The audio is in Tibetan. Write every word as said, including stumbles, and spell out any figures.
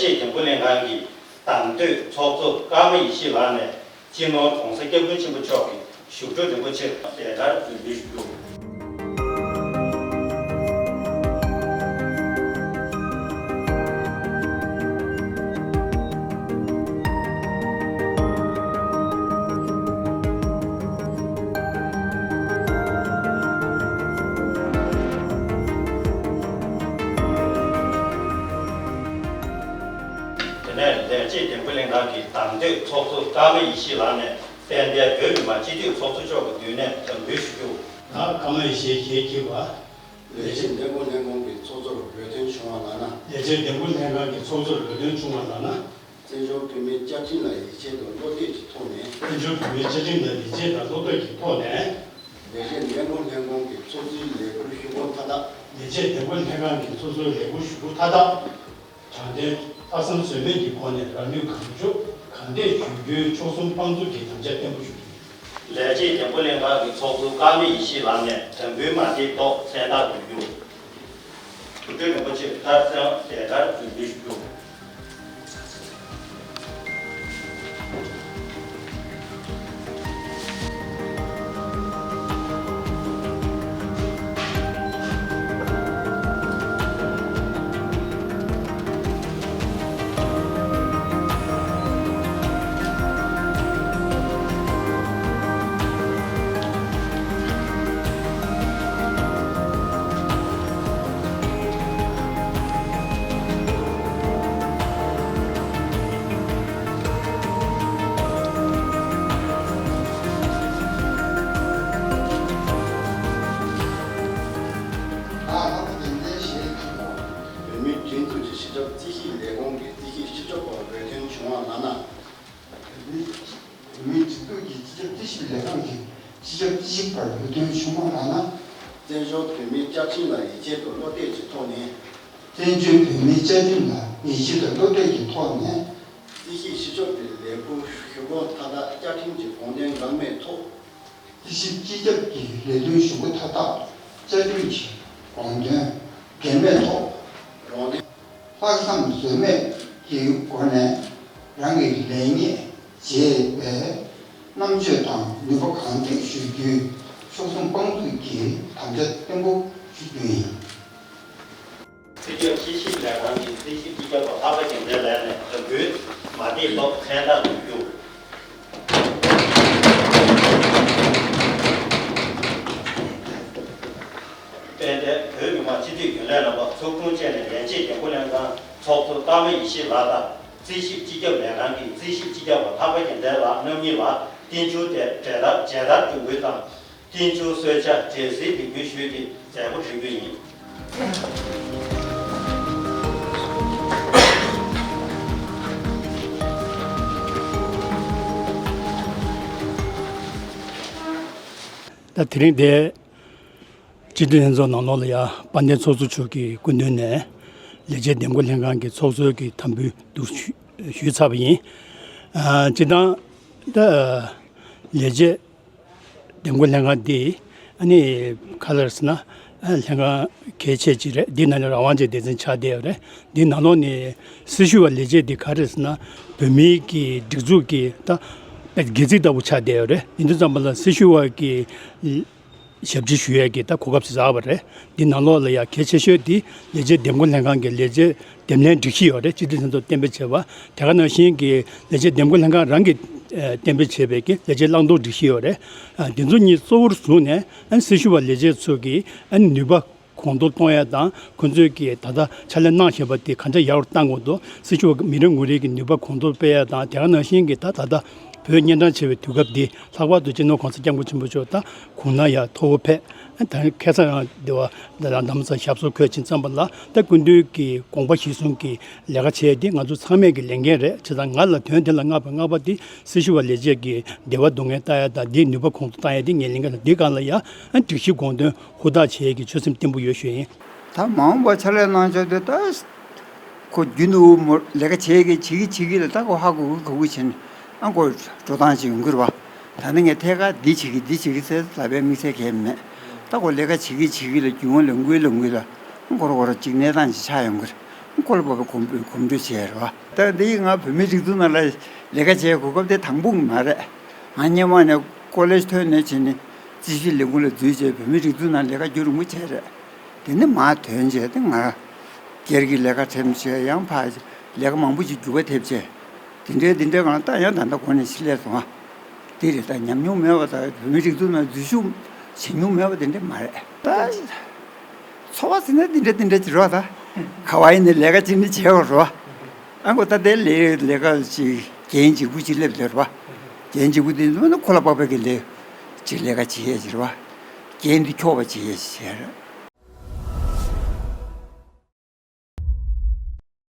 ཆེས་འདེམས་བསྐོ་ལྷན་ཁང་གི་གདམ་གཏོད་ཚོགས་གཙོ་ཀརྨ་ཡེ་ཤེས་ལགས་ནས། སྤྱི་ནོར་༸གོང་ས་༸སྐྱབས་མགོན་ཆེན་པོ་མཆོག་གི་བཞུགས་གྲལ་རིན་པོ་ཆེར་ལས་དར་རྒྱུན་འབུལ་ཞུ་རྒྱུ། དེ་ནས་ལས་བྱེད་འདེམས་བསྐོ་ལྷན་ཁང་གི་གདམ་གཏོད་ཚོགས་གཙོ་ཀརྨ་ཡེ་ཤེས་ལགས་ནས། དཔལ་ལྡན་བོད་མི་མང་སྤྱི་འཐུས་ཚོགས་གཙོ་མཆོག་གི་མདུན་ནས་དམ་འབུལ་ཞུ་རྒྱུ། ད་ཀརྨ་ཡེ་ཤེས་ཞལ་གྱིས་པ། ལས་བྱེད་འདེམས་བསྐོ་ལྷན་ཁང་གི་ཚོགས་གཙོར་འོས་ཐོན་བྱུང་བ་ལགས་ན། ལས་བྱེད་འདེམས་བསྐོ་ལྷན་ཁང་གི་ཚོགས་གཙོར་འོས་ཐོན་བྱུང་བ་ལགས་ན། བཙན་བྱོལ་བོད་མིའི་བཅའ་ཁྲིམས་ལ་ཡིད་ཆེས་དང་བློ་གཏད་ཀྱི་ཐོག་ནས། བཙན་བྱོལ་བོད་མིའི་བཅའ་ཁྲིམས་ལ་ཡིད་ཆེས་དང་བློ་གཏད་ཀྱི་ཐོག་ནས། ལས་བྱེད་འདེམས་བསྐོ་ལྷན་ཁང་གི་ཚོགས་གཙོའི་ལས་འཁུར་ཞུ་སྒོ་མཐའ་དག་ལས་བྱེད་འདེམས་བསྐོ་ལྷན་ཁང་གི་ཚོགས་གཙོའི་ལས་འཁུར་ཞུ་སྒོ་མཐའ་དག་དྲང་བདེན་ལྷག་བསམ་ཟོལ་མེད་ཀྱི་སྒོ་ནས་རང་ནུས་གང་ལྕོགས་གང་ཐད་ཞུ་རྒྱུའི་མཆོག་གསུམ་དཔང་བཙུགས་ཀྱི་དམ་བཅའ་བརྟན་པོ་ཞུ་རྒྱུ་ཡིན། ལས་བྱེད་འདེམས་བསྐོ་ལྷན་ཁང་གི་ཚོགས་གཙོ་ཀརྨ་ཡེ་ཤེས་ལགས་ནས་དམ་འབུལ་མ་དེའི་ཐོག་མཚན་རྟགས་འབུལ་རྒྱུ། དུར་ཁྲོད་རིན་པོ་ཆེ་མཐར་སོན་ལས་དར་རྒྱུན་འབུལ་ཞུ་རྒྱུ། བོད་མིའི་སྒྲིག་འཛུགས་ཀྱི་སྤྱི་ཁྱབ་རྩིས་ཞིབ་ལས་ཁུངས་ཀྱི་རྩིས་ཞིབ་ཞིབ་ཕྱོགས་པར་འོས་ཐོན་བྱུང་བ་ལགས་ན། བོད་མིའི་སྒྲིག་འཛུགས་ཀྱི་སྤྱི་ཁྱབ་རྩིས་ཞིབ་ལས་ཁང་གི་སྤྱི་ཁྱབ་རྩིས་ཞིབ་པར་འོས་ཐོན་བྱུང་བ་ལགས་ན། བཙན་བྱོལ་བོད་མིའི་བཅའ་ཁྲིམས་ལ་ཡིད་ཆེས་དང་བློ་གཏད་ཀྱི་ཐོག་ནས། བཙན་བྱོལ་བོད་མིའི་བཅའ་ཁྲིམས་ལ་ཡིད་ཆེས་དང་བློ་གཏད་ཀྱི་ཐོག་ནས། རྩིས་ཞིབ་ཞིབ་ཕྱོགས་ཀྱི་ལས་འཁུར་ཞུ་སྒོ་མཐའ་དག་བཅའ་ཁྲིམས་ཀྱི་དགོངས་དོན་འགལ་མེད་ཐོག་རྩིས་ཞིབ་སྤྱི་ཁྱབ་ཀྱི་ལས་དོན་ཞུ་སྒོ་མཐའ་དག་བཅའ་ཁྲིམས་ཀྱི་དགོངས་དོན་འགལ་མེད་ཐོག་རང་དོན་ལྷག་བསམ་ཟོལ་མེད་ཀྱི་སྒོ་ནས་རང་གི་ལས་གནས་བྱེད་པའི་རྣམ་དཔྱོད་དང་ནུས་པ་གང་ཐད་ཞུ་རྒྱུའི་མཆོག་གསུམ་དཔང་བཙུགས་ཀྱི་དམ་བཅའ་བརྟན་པོ་ཞུ་རྒྱུ་ཡིན། སྲིད་སྐྱོང་རྩིས་ཞིབ་ལས་ཁང་གི་རྩིས་ཞིབ་སྤྱི་ཁྱབ་པ་ལྷག་པ་རྒྱལ་མཚན་ལགས་ནས་དམ་འབུལ་མ་དེའི་ཐོག་མཚན་རྟགས་འབུལ་རྒྱུ། དཔལ་ལྡན་བོད་མི་མང་སྤྱི་འཐུས་རྒྱུན་ལས་རྣམ་པ་ཚོགས་དྲུང་བཅས་ནས་ལས་བྱེད་འདེམས་བསྐོ་ལྷན་ཁང་ཚོགས་གཙོ་ཀརྨ་ཡེ་ཤེས་ལགས་དང་། རྩིས་ཞིབ་སྤྱི་ཁྱབ་ལས་ཁང་གི་རྩིས་ཞིབ་སྤྱི་ཁྱབ་པ་ལྷག་པ་རྒྱལ་མཚན་ལགས་རྣམ་གཉིས་ལ་བརྟན་བཞུགས་དེ་མཇལ་དར་མཇལ་དར་འབྱོར་འབུལ་དང་། བརྟན་བཞུགས་གསོལ་ཇ་འབྲས་སིལ་འདེགས་འབུལ་ཞུས་ཏེ་མཛད་སྒོ་གྲོལ་རྒྱུ་ཡིན། ད་དེ་རིང་འདིར་སྤྱི་འཐུས་ལྷན་ཚོགས་ནང་ལོགས་ལ་ཡང་དཔལ་ལྡན་ཚོགས་གཙོ་མཆོག་གི་སྐུ་མདུན་ནས་ལས་བྱེད་འདེམས་བསྐོ་ལྷན་ཁང་གི་ཚོགས་གཙོའི་གི་དམ་འབུལ་འདུག་ཞུ་ཞུས་ཚར་བ་ཡིན། ཨ། སྤྱིར་བཏང་ད་ལས་བྱེད་འདེམས་བསྐོ་ལྷན་ཁང་འདི་ཨ་ནི་ག་རེ་ཟེར་ན། ཨ། ལྷན་ཁང་གལ་ཆེ་ཅིག་རེད། འདི་ནང་ནས་རང་དབང་ཅན་སྡེ་ཚན་ཆགས་བསྡད་ཡོད་རེད། འདི་ནང་ལོགས་ནས་སྲི་ཞུ་བ་ལས་བྱེད་འདི་ག་རེ་ཟེར་ན། བོད་མིའི་གི་སྒྲིག་འཛུགས་ཀྱི་ད་དཔེ་སྒལ་ཚིགས་ལྟ་བུ་ཆགས་བསྡད་ཡོད་རེད། ཡིན་དུས་ཙམ་པ་ལ་སྲི་ཞུ་བ་གི་ཞབས་ཕྱི་ཞུ་ཡས་ཀྱི་ད་གོ་སྐབས་ཤིག་བཟོས་པ་རེད། འདི་ནང་ལོགས་ལ་ཡང་གལ་ཆེ་ཤོས་འདི་ལས་བྱེད་འདེམས་བསྐོ་ལྷན་ཁང་གི་ལས་བྱེད་འདེམས་ལྷན་སྒྲིག་གཞི་ཡོད་རེད། སྤྱི་འཐུས་ལྷན་ཚོགས་གཏན་འབེབས་བྱས་པ། དེ་ག་ནང་བཞིན་གྱི་ལས་བྱེད་འདེམས་བསྐོ་ལྷན་ཁང་རང་གིས་ཨ་གཏན་འབེབས་བྱས་པའི་གི་ལས་བྱེད་བླང་དོར་སྒྲིག་གཞི་ཡོད་རེད། ཨ། འདི་ཚོ་གཉིས་གཙོ་བོར་བཟུང་ནས་ཨ་སྲི་ཞུ་བ་ལས་བྱེད་ཚོ་གི་ཨ་ནུས་པ་གོང་མཐོར་གཏོང་ཡ་དང་། ཁོ་ཚོས་ཀྱི་ད་ལྟ་ཕྱག་ལས་གནང་བཞིན་པ་དེ་ག་འདྲ་ཡག་རུ་གཏང་དགོས་འདུག་སྲི་ཞུ་བ་མི་རེ་ངོ་རེ་གི་ནུས་པ་གོང་མཐོར་སྤེལ་ཡ་དང་། དེ་ག་ནང་བཞིན་གྱི་ད་ད་ལྟ་བོད་གཉན་འཕྲང་ཆེ་བའི་དུས་སྐབས་འདི་ལྷག་པར་དུ་སྤྱི་ནོར་༸གོང་ས་༸སྐྱབས་མགོན་ཆེན་པོ་མཆོག་ད་གོང་ན་ཡར་ཐོ་བོ་ཕེབས། ད་ཁ་སང་རང་འདི་བ་ལ་རྡ་རམ་ས་ཞབས་སོར་འཁོད་ཕྱིན་ཙམ་པ་ལ། ད་སྐུ་མདུན་གྱི་དགོངས་པ་གཞིར་བཟུང་གི་ལས་ཀ་བྱས་ཏེ་ང་ཚོ་ཚང་མས་ཀྱི་ལས་འགན་རེད། བྱས་ཙང་ང་ལ་དོན་དེ་ལ་མངགས་པ་མངགས་པ་དེ་སྲི་ཞུ་བ་ལས་བྱེད་ཀྱི་བདེ་བ་སྡུག་བསྔལ་ལྟ་ཡ་དང་། འདིའི་ནུས་པ་གོང་མཐོར་བཏང་ཡ་དེ་ངའི་ལས་འགན་རེད། འདི་སྒང་ལ་ཡང་སྒྲིག་གཞི་དགོངས་དོན་ཧུར་ཐག་བྱེད་ཡ་གི་ཆོད་སེམས་བརྟན་པོ་ཡོད་ཞུ་ཡིན། ད་མ་འོངས་པ་ཕྱག་ལས་གནང་ཕྱོགས་དེ་ད་ཁོ་རྒྱུན་དུ་མོ་ལས་ཀ་བྱེད་ཀྱི་བྱེད་ཀྱི་བྱེད་ཀྱི་ལ། ད་ཁོ་ཧ་གོ་གི་གོ་གི་བྱས་ནས་ཨ་ཁོ་འགྲོ་སྟངས་ཅིག་ཡོང་གི་རེད་བ། ད་ནི་ངས་ཐད་ཀར་འདི་བྱེད་ཀྱི་འདི་བྱེད་ཀྱི་ཟེར་ལབ་པའི་དམིགས་བསལ་གང་ཡང་མེད། ད་ཁོ་ལས་ཀ་བྱེད་ཀྱི་བྱེད་ཀྱི་ལ་རྒྱུན་ལ་འགུལ་ལ་འགུལ་ལ་ཁོ་ར་ཁོ་ར་ཅིག་གནས་སྟངས་ཅིག་ཆགས་ཡོང་གི་རེད། ཁོ་ལ་བབས་པའི་གོམ་བགྲོད་བྱས་རེད་བ། ད་འདི་ང་བོད་མིའི་སྒྲིག་འཛུགས་ནང་ལ་ལས་ཀ་བྱེད་གོ་སྐབས་དེ་དང་པོ་མ་རེད། ང་སྔོན་མ་ནས་ཀོ་ལེཇ་ཐོན་ནས་བྱས་ནས་རྩིས་ཞིབ་ལས་ཁུངས་ལ་འཛུལ་བྱས་བོད་མིའི་སྒྲིག་འཛུགས་ནང་ལས་ཀ་རྒྱུན་རིང་པོ་བྱས་རེད། དེ་ནས་མར་ཐོན་བྱས་ཏེ་ང་སྒེར་གྱི་ལས་ཀ་ཐེབས་བྱས། ཡང་ཕར་ལས་ཀ་མང་པོ་ཞིག་འགྱུར་བ་ཐེབས་བྱས། དེ་འདྲའི་དེ་འདྲའི་སྒང་ལ་ད་ཡང་ད་ལྟ་འགོ་ནས་ཕྱི་ལས་སོང་ང་། དེ་རེད། ད་ཉམས་མྱོང་མེད་པ་དང་བོད་མིའི་སྒྲིག་འཛུགས་ནང་འཛུལ་ཞུགས་བྱེད་མྱོང་མེད་པ་དེ་འདྲ་མ་རེད། ད་འཚོ་བ་ཟེར་ན་དེ་འདྲ་དེ་འདྲ་ཅིག་རེད་བ། ད་ག་བ་ཡིན་ནའི་ལས་ཀ་ཅིག་ནི་བྱེད་དགོས་རེད་བ། ཨ་ཁོ་ད་ལྟའི་ལས་ལས་ཀ་ཅིག་རྒན་གཅིག་པུ་ཅིག་སླེབས་ཡོད་རེད་བ། རྒན་གཅིག་པུ་དེ་ཚོ་ནི་ཁོ་ལ་དཔག་པའི་གི་ལས་ཅིག་ལས་ཀ་བྱེད་ཡས་ཅིག་རེད་བ། རྒན་དེ་འཁྱོག་པ་བྱེད་ཡས་ཅིག་བྱས་རེད།